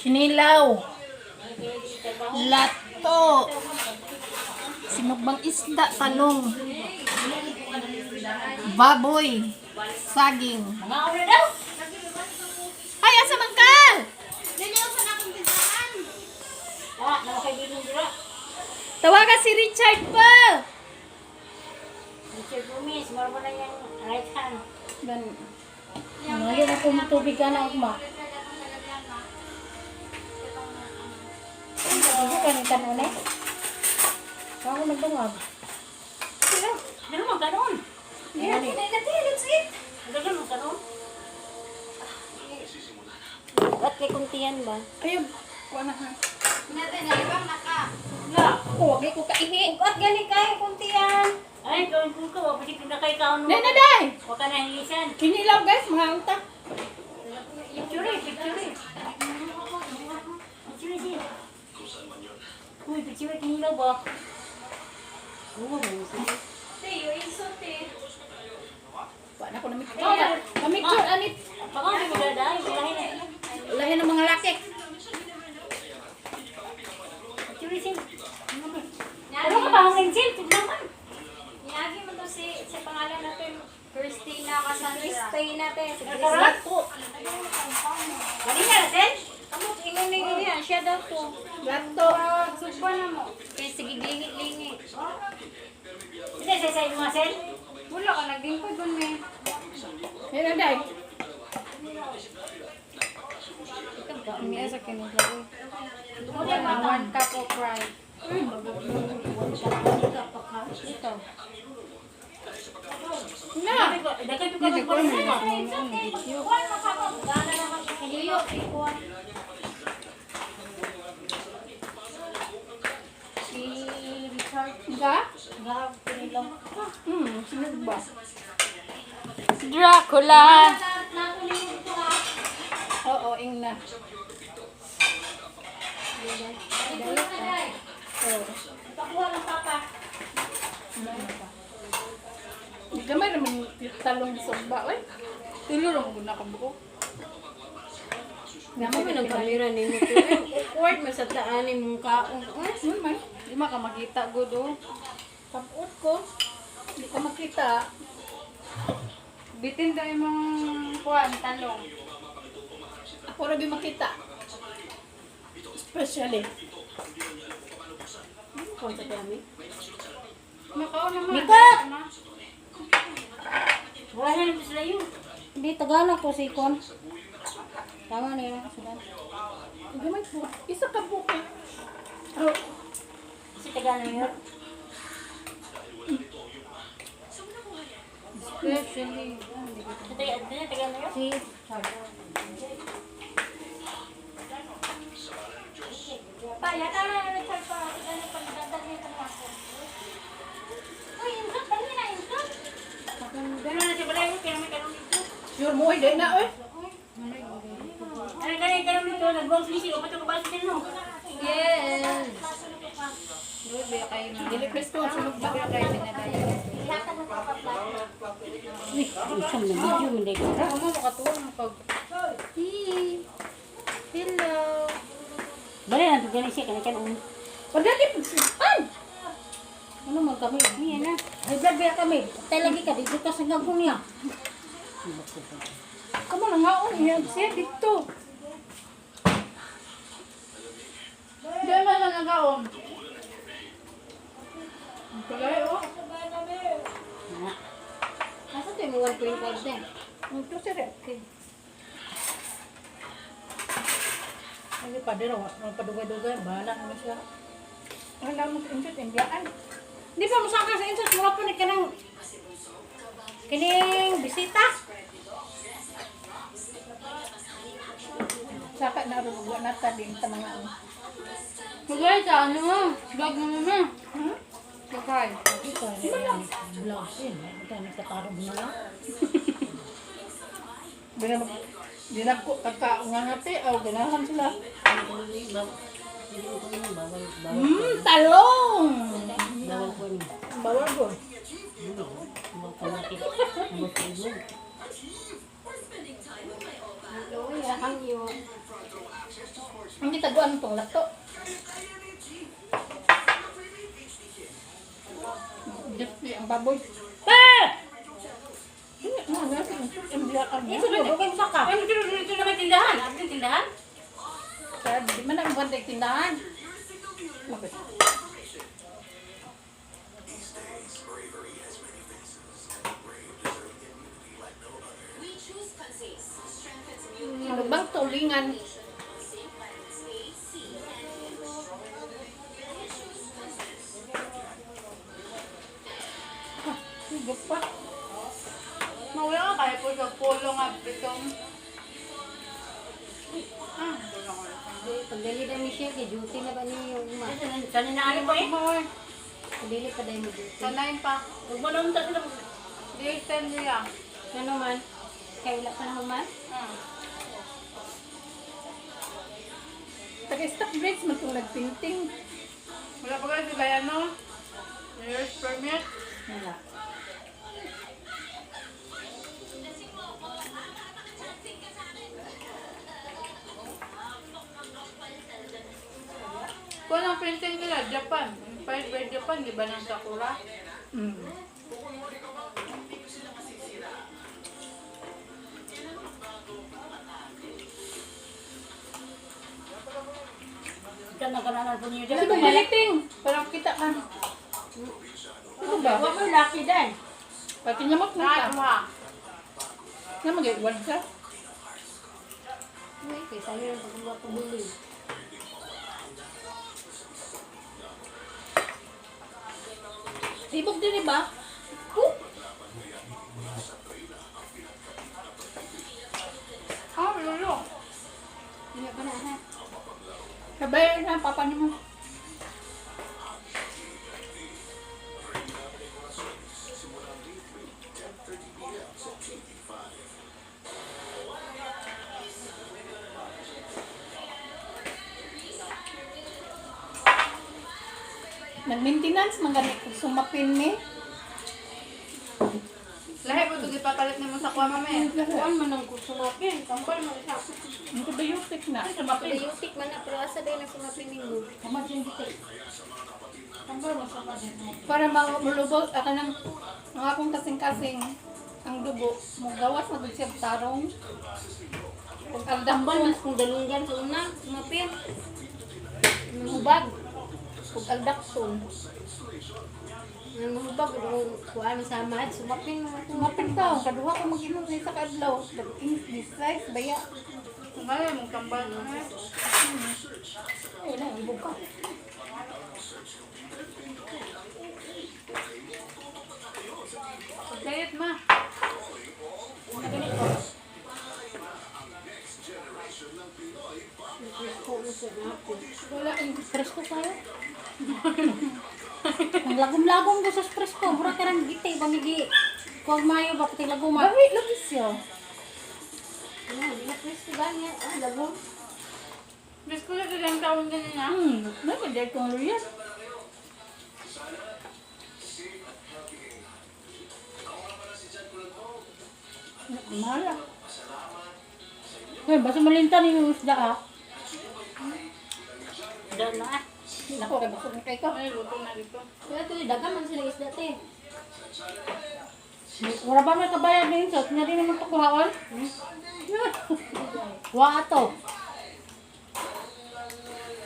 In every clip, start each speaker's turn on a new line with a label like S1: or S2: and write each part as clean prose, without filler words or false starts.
S1: Kinilaw. Lato. Sinugbang isda, talong. Baboy. Saging.
S2: Mga una daw.
S1: Ay, asa man ka?
S2: Ah, nakakaibigan dira.
S1: Tawagan si Richard pa.
S2: Richard Gomez, maro na yung right hand.
S1: Gan
S2: Ngayon ako matubig ka na ugma. Hindi ka ng kanon eh. Ako nagbangag. Ano man kanon?
S1: Yeah, let's eat.
S2: Ano man kanon? Ba't kay kuntiyan ba?
S1: Ayun, kuha na ha.
S2: La.
S1: Ako, wag ko kaihi.
S2: At gani kayo kuntiyan. Ay, gawin ko ka. Wag kasi kinakay ka.
S1: Nena, day!
S2: Huwag ka nahilisan.
S1: Kinilaw, guys, mga unta.
S2: Picture eh, picture eh. Picture siya. Uy, picture kinilaw ba? Oo, sige.
S1: Kuha na ko na mixture. Na-mixture, anit.
S2: Baka may magdadaan, lahi na.
S1: Lahi ng mga laki.
S2: Picture siya. Ano ka ba ang sil? Tignan man.
S3: Niagi mo to si sa pangalan natin, Christina Cassandra. Christina te. Si
S2: Lato. Mali na, Sel?
S3: Amo ingon ni niya, siya daw to.
S1: Lato.
S3: Sugba na mo. Kay sige lingi-lingi.
S2: Hindi, sa sa mga Sel.
S3: Wala ka naglingkod dun eh.
S1: Nena, day.
S3: Umiya sa kinilaw. One cup of rice. Ito.
S1: Na.
S2: Dagay ko ka
S3: Yuyo, ikuan.
S2: Si Richard.
S1: Ga?
S2: Gahap, kinilaw.
S1: Sinugba.
S3: Dracula.
S1: Oo, ing na. Oo.
S2: Pakuha ng papa.
S1: Di gamay naman talong sugba, oy. Tulo ra mo guna ka buok.
S3: Nako may nagkamera nimo to. Awkward man sa taan ni mong kaon.
S1: Yun man,
S3: Di man ka makita gud oh.
S1: Kapot ko. Di ka makita.
S3: Bitin daw imong kuan talong.
S1: Ako ra gyud makita. Especially.
S2: Kuha sa kami.
S3: Makaon naman.
S2: Mikot! Wala na naman sila yun.
S3: Hindi tagana ko si kon. Tama na yun ako sudan.
S1: Gamay po. Isa ka buok. Eh. Oh,
S2: Kasi taga na yun.
S3: Especially
S2: Taga taga na yun.
S3: si
S2: Pa, yata na Richard pa. Taga na pagdadalhin ka ako. Uy, insot. Dali na, insot. Gano'n na siya pala yun. Kaya may kanong dito.
S1: Sure mo ay na oy.
S2: Ano ganun kanong dito? Nagbuang sisi. O, pato ka ba sa no?
S3: Yes. Doon ba kayo na?
S1: Dili presko ang sinugba.
S3: Kayo pinadayo.
S2: Uy, isang na video. Hindi ko.
S3: Ako mo makatuwa pag Hi. Hello.
S2: Bali na, ganun siya. Kaya kanong.
S1: Pagdali pagsipan.
S2: Ano man kami? Niya na. Ay, blood ba kami? Tayo lagi ka. Dito ka sa gagong niya.
S1: Kamo na nga on iya siya dito. Di man na nagaon. Pagay oh.
S2: Na.
S3: Asa to yung 1.5 din?
S1: Ito sir.
S3: Okay.
S1: Ay padero, ang padugay-dugay bahala naman siya. Ang damo sa insert imbiyaan.
S2: Di ba musaka sa insot? Mura po ni kanang kining bisita.
S1: Saka na ro wa na ta din ta mga ano.
S3: Magay sa ano mo? Vlog mo mo.
S1: Hmm?
S3: Magay.
S2: Vlog yun. Ito, nagtatarog na lang.
S1: Binab dinagko kagkaon nga ngati aw ganahan sila. Talong.
S2: Bawal ko ni.
S1: Bawal ko.
S2: Bawal ko natin. Bawal ko yun.
S3: Luya ang yun.
S1: Ang gitaguan tong lato. Diyos ang baboy.
S2: Pa!
S1: Ano,
S2: Ito, saka. Ay, dito na may tindahan. Ano yung tindahan?
S1: Di man ang bantay tindahan. Bakit? Ano bang tulingan? Ah, higop pa.
S4: Mawala ka kaya po sa pulo nga pitong. Ah, wala ko lang.
S3: Pagdali na ni siya, kay duty na ba niyo yung ma?
S2: Saan na ano ba eh?
S3: Dili pa dahil mo duty.
S4: Sa 9 pa.
S2: Huwag mo naman sila.
S4: Day 10 niya.
S3: Ano man? Kaya wala pa na human?
S4: Ah.
S1: Taga-stock bridge man itong nagpinting.
S4: Wala pa kasi sila ano? Years permit.
S1: Wala.
S4: Kung anong printing nila, Japan. Inspired by Japan, di ba ng Sakura?
S2: Diyan na kananan po niyo.
S1: Kasi bumaliting. Parang kita ka. Ano ba?
S2: Huwag mo lucky din.
S1: Pati nyamot na ka.
S4: Nakatuwa.
S1: Na mag-iwan ka.
S3: Uy, kay sayo ang pagbuwa pabili.
S1: Tibok din ba? Huh?
S4: Ah, lolo.
S3: Ano pa na ha?
S1: Sabay na papa niyo mo. Nag-maintenance man gani kung sumapin ni.
S4: Lahi po ito, ipapalit na mo sa kuha mamaya.
S3: Kuan man ang sumapin. Tambal man siya.
S1: Ang kabayutik na.
S3: Biotic man na, pero asa dahil ang sumapin ninyo?
S1: Para malubog ako ng ang akong kasing-kasing ang dugo. Mugawas na gud siya tarong. Kung
S3: Tambal
S1: aldambon,
S3: mas kung dalunggan sa una, sumapin. Hubag.
S1: kung aldakson.
S3: Ang hubag, kuan sa samad, sumapin mo.
S1: Sumapin ka, kaduha ko mag-inom sa isa ka adlaw. This size baya.
S4: Kung kaya mong tambal na eh.
S1: Ay, wala, ibog ka.
S4: Pag-diet ma.
S1: Wala, ang
S2: Presko kayo. Ang lagom-lagom ko sa presko. Mura ka rin gite. Pamigi. Kuwag mayo ba pati lagoma.
S1: Bawi, lagi siya.
S3: Ano, di na presko gani. Ah, lagom.
S4: Diyos ko na silang taon ganyan ah.
S1: May pwede kong riyan. Mahal ah.
S2: Eh, basta malintan yung isda ah. Doon na ah.
S1: Nako, kay busog na kay ko.
S4: Ay, luto na dito.
S3: Kaya ito, daga man sila isda te.
S2: Wala ba may kabayad na yun? So, nga din naman tukuhaon? Wa ato.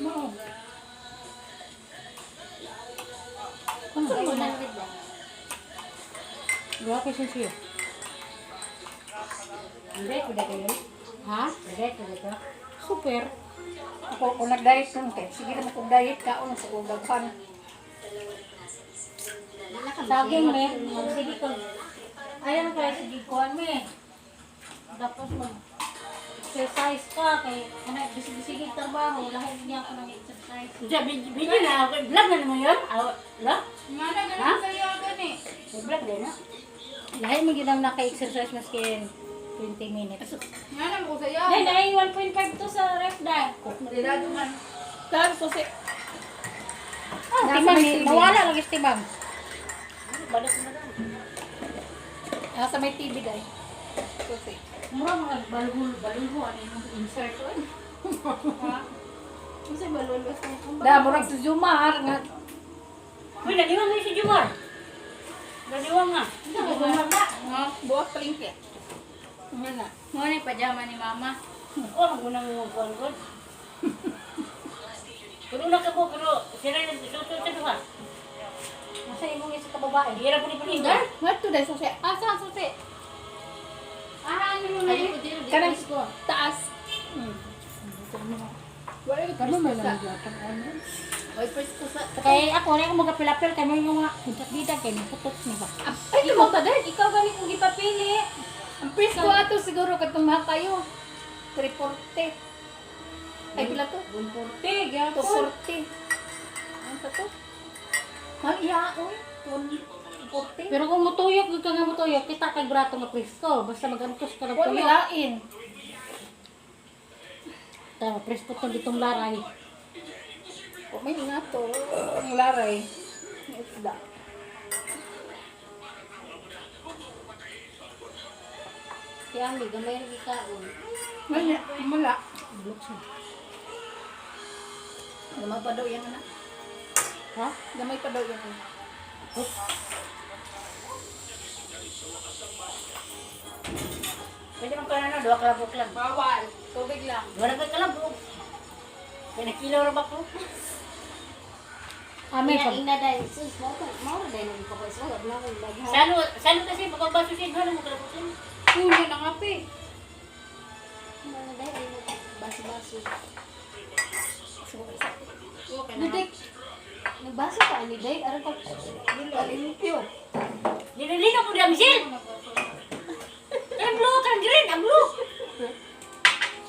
S1: Mao.
S2: Ano
S3: Ay, 100 ba?
S2: Wa ko siya.
S3: Hindi, kuda kayo.
S2: Ha?
S3: Hindi, kuda ka.
S2: Super.
S1: Ako, kung nag-diet lang kay, sige naman kung diet ka, sa kung daghan.
S2: Saging me. Sige ko. Ayan kaya sige kuhan me. Tapos mag exercise ka kay ano bisig-bisig trabaho lahi niya ako ng exercise. Video na vlog na naman yun. La?
S4: Nga na ganun sa'yo gani.
S2: Vlog din na. Lahi mo gyud ang naka-exercise maski 20 minutes.
S4: Nga na mo sa'yo.
S2: Dahil ay 1.5 to sa ref dahil.
S4: Dilado man.
S1: Tapos, kasi,
S2: Ah,
S1: Nasa
S2: timang
S1: may
S2: ni
S1: TV.
S2: nawala lagi si timang.
S1: nasa may TV dahil. Susi.
S2: Mura mga balhul balhul ano yung insert.
S4: Ha?
S3: Unsa ba lolo?
S1: Da murag si Jumar nga.
S2: Uy, naliwang mo si Jumar. Naliwang nga.
S4: No?
S1: Buwak palengke. Nga na.
S3: Mo ni pajama ni mama.
S2: Oh, ang unang mga kuwan. Pero una ka po, pero sila yung susunod sa duha.
S1: Nasa imong isa ka babae.
S2: Hira po ni Pulindo.
S1: What to dai susi?
S3: Asa ang susi? Ah, ano mo na yun?
S1: Kanang taas. Wala ko
S4: Kano may
S1: sa.
S4: lang yatang ano?
S1: Oy, first ko sa.
S2: Kay ako, na ako magapilapil, kay mo yung mga bida, kay mo putot ni ba?
S1: Ay, tumong ta dai.
S3: Ikaw gani kung gipapili.
S1: Ang presko ato siguro katong mahal kayo. 340. Ay, pila to?
S4: 140, gyapon.
S1: 240. Ano sa to? Mahal iya, oy. 140.
S2: Pero kung mutuyok, gyud ka nga mutuyok, kita kay brato nga presko. Basta magantos ka ng
S1: Wala
S2: tuyok.
S1: lain.
S2: Tama, presko tong ditong laray.
S1: O, may nga to. Ang laray. Ang isda.
S3: Kaya ang gamay ra gikaon.
S1: Wala. Wala.
S2: Blok siya.
S1: Gamay pa daw yung anak.
S2: Ha?
S1: Gamay pa daw yung anak.
S2: Pwede man ka na, duha ka labok lang.
S4: Bawal. Tubig lang.
S2: Duha na ka labok. Kaya nakilaw ra ba ko? Ame,
S3: Ina
S2: pag...
S3: ina dai sus mo ko mo ra dai nang ko so na ko daghan.
S2: Sano, sano kasi pagkabaso siya, duha na mo kalabok lang.
S4: Hindi na nga, pe.
S3: Mo na dai ay baso-baso.
S4: Okay na.
S3: Dudek. Nagbaso ka ani dai aron ka
S1: Limpyo.
S2: Nililino po dami siya. Ang blue, ang green, ang blue.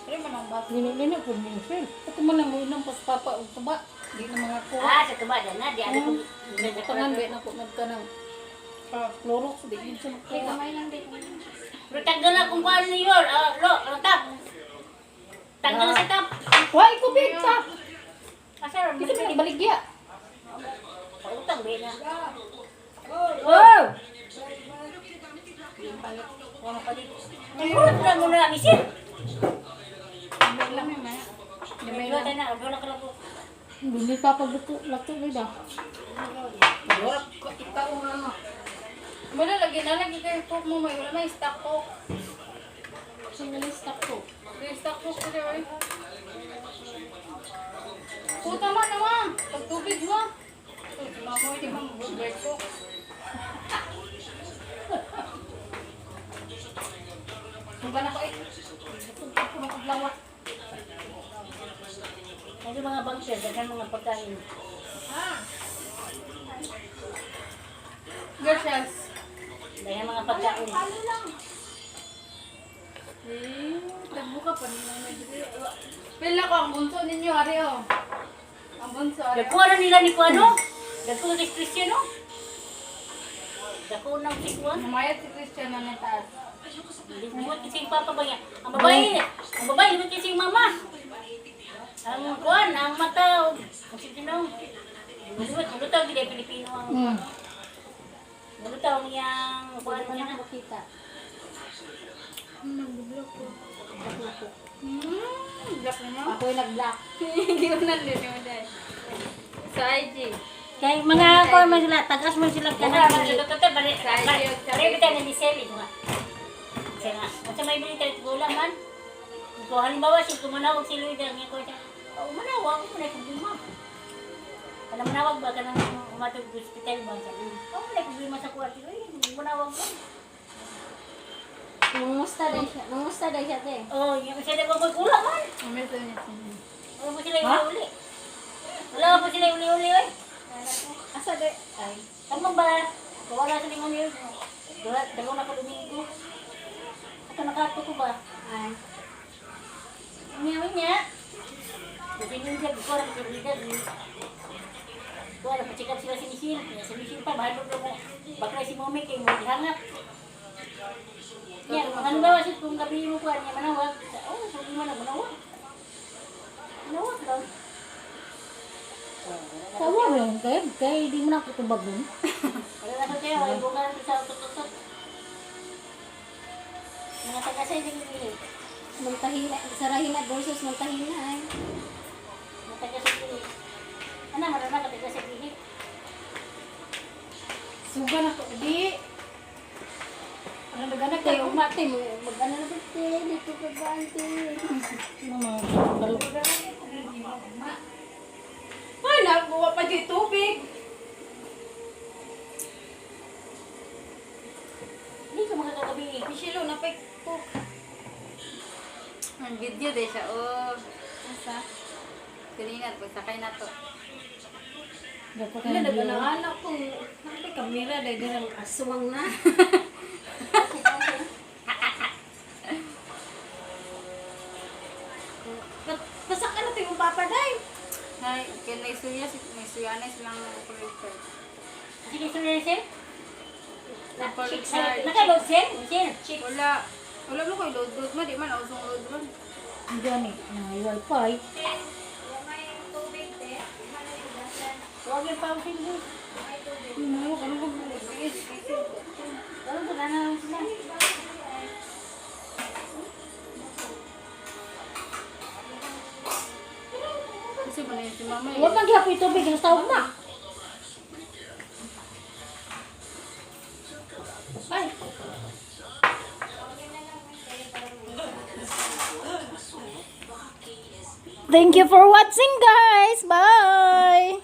S4: Pero man ang baso.
S1: Nililino po niyo, sir. Ito mo nang uinom pas papa o tuba. Di na mga kuha.
S2: Ah, sa tuba na, di ano kung...
S1: Tangan, di na po nagka ng Clorox. Di yun siya
S3: Kay
S1: makuha.
S3: gamay lang dai.
S2: Pero tanggal na kung paano yun. Ah, lo, ang tap. Tanggal na sa tap.
S1: Why ko big tap?
S2: Asa,
S1: Kasi may baligya.
S2: Utang, be na.
S1: Oh!
S2: Nagulot na muna, misil.
S1: Gamay
S2: Nagulot
S1: lang.
S2: na, wala ka lang po.
S1: Hindi pa pagluto. Lato ba?
S4: Ikaw nga no. Wala lagi na lagi kayo coke mo may wala may stock coke.
S3: Single stock ko.
S4: May stock coke ko rin. Puta man naman. Pagtubig mo. Mama, hindi mo mag-break coke.
S1: Kung ba na ko eh. Ako makaglawa.
S2: Kasi mga bangser, daghan mga pagkain.
S4: Gracias.
S2: Daghan mga pagkain.
S4: Eh, tagbo ka pa nila may dili. Pila ko ang bunso ninyo, ari oh. Ang bunso, ari. oh.
S2: Dagko na nila ni Kuano. Dagko na kay Cristiano. Dagko na si Kuan.
S4: Namayat si Christian na nataas.
S2: Limot kasi yung papa ba niya. Ang babae, limot kasi yung mama. Ang kuan, ang mata, ang sino. Limot, ang lutaw, gid ay Pilipino ang lutaw niyang kuan
S3: Wala
S2: niya.
S3: na ko makita.
S4: Black na mo.
S3: Ako yung nag-block.
S4: Giunan din mo dahil. Sa IG.
S2: Kay mga kuan man sila, tagas man sila kanang. Pare bitaw na ni Sally ko nga. Siya nga, unsa may bili tayo gula man. Kung halimbawa si kumanawag si Luida nga ko siya. Oh, manawag ko na problema. Kana manawag ba kanang umatog sa hospital ba siya. Oh, wala problema sa kuwan. Uy, manawag ko.
S3: Nangumusta dai siya. Nangumusta dai siya te.
S2: Oh, yung siya na ko gula man.
S4: Umito niya siya.
S2: Wala po sila uli-uli. Wala po sila uli-uli oy.
S3: Asa dai? Ay.
S2: Tama ba? Wala sa lingon yun. Dalawa, dalawa na ko domingo. Ito nakato ko ba?
S3: Ay.
S2: Unya, unya. Kasi yun siya, before ang kaibigan. Wala, pa-check up sila si Michelle. Kaya si Michelle pa, bahal mo Bakla si Mommy kay mo gihangat. Yan, mga halimbawa siya, kung gabi mo kuha niya manawag. Oh, sabi mo na, manawag. Manawag lang.
S1: Tawa rin. Kaya, kaya hindi mo na kutubag nun.
S2: Wala na sa tayo, ay bunga sa tututot.
S3: Mga taga sa dili. Montahina, Sarahina versus Montahina ay.
S2: Taga sa gihi. Ana, marana ka taga sa gihi.
S4: Suga na ko di. Ano naganak
S2: Kay
S4: kayo?
S2: umate mo, mag-ano na ba te? Dito ka ba ante? Ano mga balo?
S4: Ay, nakuha pa di tubig.
S2: Hindi ka makakagabi eh.
S3: Michelle, oh, napay cook.
S4: Ang video de siya oh. Asa? Kanina pagsakay na to.
S2: Dapat
S3: Wala, nag-anak ko. Napay kamera, dahil dirang aswang na. Pasak ka na ito yung papaday.
S4: Hay, kay may suya, may suya na silang credit card.
S2: Sige, sir, sir.
S4: Credit card.
S2: Nakaload, sir? Sir.
S4: Wala. Wala mo koy load load ma di man usong load ron.
S2: Hindi, may wifi.
S3: May tubig, te.
S2: Huwag yung pausin mo.
S4: Ano ka nung
S2: Ano ba na lang sila?
S4: Kasi ba na yun si mama eh.
S2: Huwag maghapoy tubig, ang tawag na. Ay,
S3: Thank you for watching, guys. Bye!